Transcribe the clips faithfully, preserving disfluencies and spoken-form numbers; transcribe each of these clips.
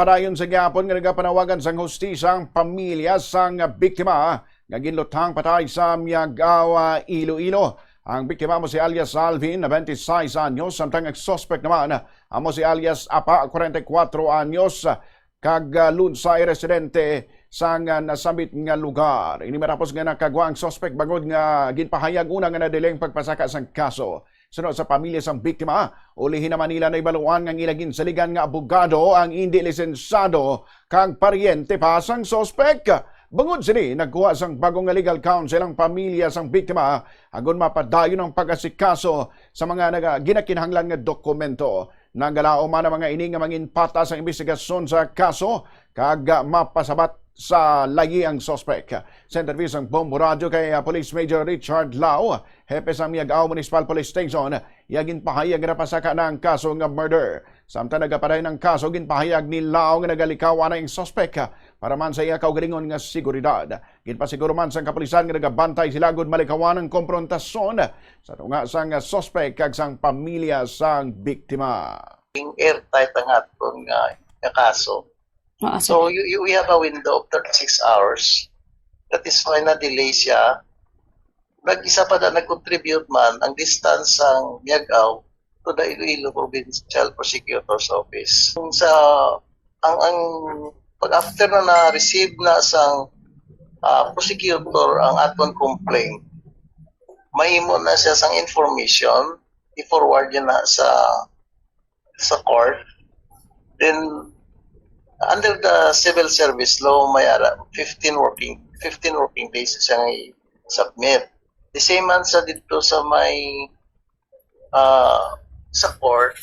padayon sa gihapon nga nagapanawagan sang hustisya ang pamilya sang biktima nga ginluthang patay sa Miagao, Iloilo. Ang biktima amo si alias Alvin, na twenty-six anyos, samtang ang suspect naman amo si alias Apa, forty-four anyos, kag, ah, lunsay residente sang, ah, nasambit nga lugar. Ini matapos nga nakagwa ang suspect bangod nga ginpahayag una nga nadili ang pagpasaka sang kaso. Suno sa pamilya sang biktima, ulihi naman nila nahibaluan nga ang ila ginsaligan nga abogado ang indi lisensado kag paryente pa sang suspek. Bangod sini, nagkuha sang bago nga legal counsel ang pamilya sang biktima agod mapadayon ang pag-asikaso sa mga naga-, ginakinahanglan nga dokumento. Nagalaom man ang mga ini nga mangin patas sa imbestigasyon sa kaso kag, ah, mapasabat sa layi ang suspek. Sa interview sang Bombo Radyo kay, ah, Police Major Richard Lau, hepe sang Miagao Municipal Police Station, iya ginpahayag nga napasaka na ang kaso nga murder. Samtang nagapadayon ang kaso, ginpahayag ni Lau nga nagalikaw anay ang suspek para man sa iya kaugalingon nga seguridad. Ginpasiguro man sang kapulisan nga nagabantay sila agud malikawan ang komprontasyon sa tunga sang suspek kag sang pamilya sang biktima. Airtight ang aton nga, nga kaso. Ah, So, you, you, we have a window of thirty-six hours. That is why na-delay siya. Nag-isa pa na nag-contribute man ang distance sang Miagao to the Iloilo Provincial Prosecutor's Office. Sa, ang, ang pag after na na-receive na sang, ah, prosecutor ang aton complaint, mahimo na siya sang information, i-forward niya na sa, sa court. Then, under the civil service law, may ara fifteen working, fifteen working days siya nga i-submit. The same man sa dito sa may, ah, sa court,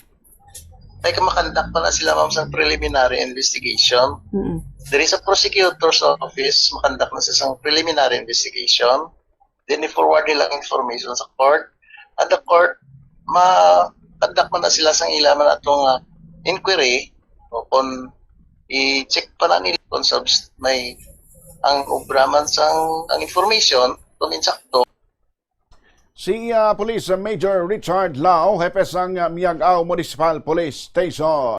may kamakandakta na sila, ma'am, sa preliminary investigation. Mm-mm. There is a prosecutor's office, makandak na sa isang preliminary investigation. Then i-forward nila ang information sa court. At the court, ma-conduct man na sila sang ila man atong, ah, inquiry, o kung i-check pa na nila kung subs-, may ang obra man sang ang information, kung insakto. Si, ah, Police Major Richard Lau, hepe sang, ah, Miagao Municipal Police Station.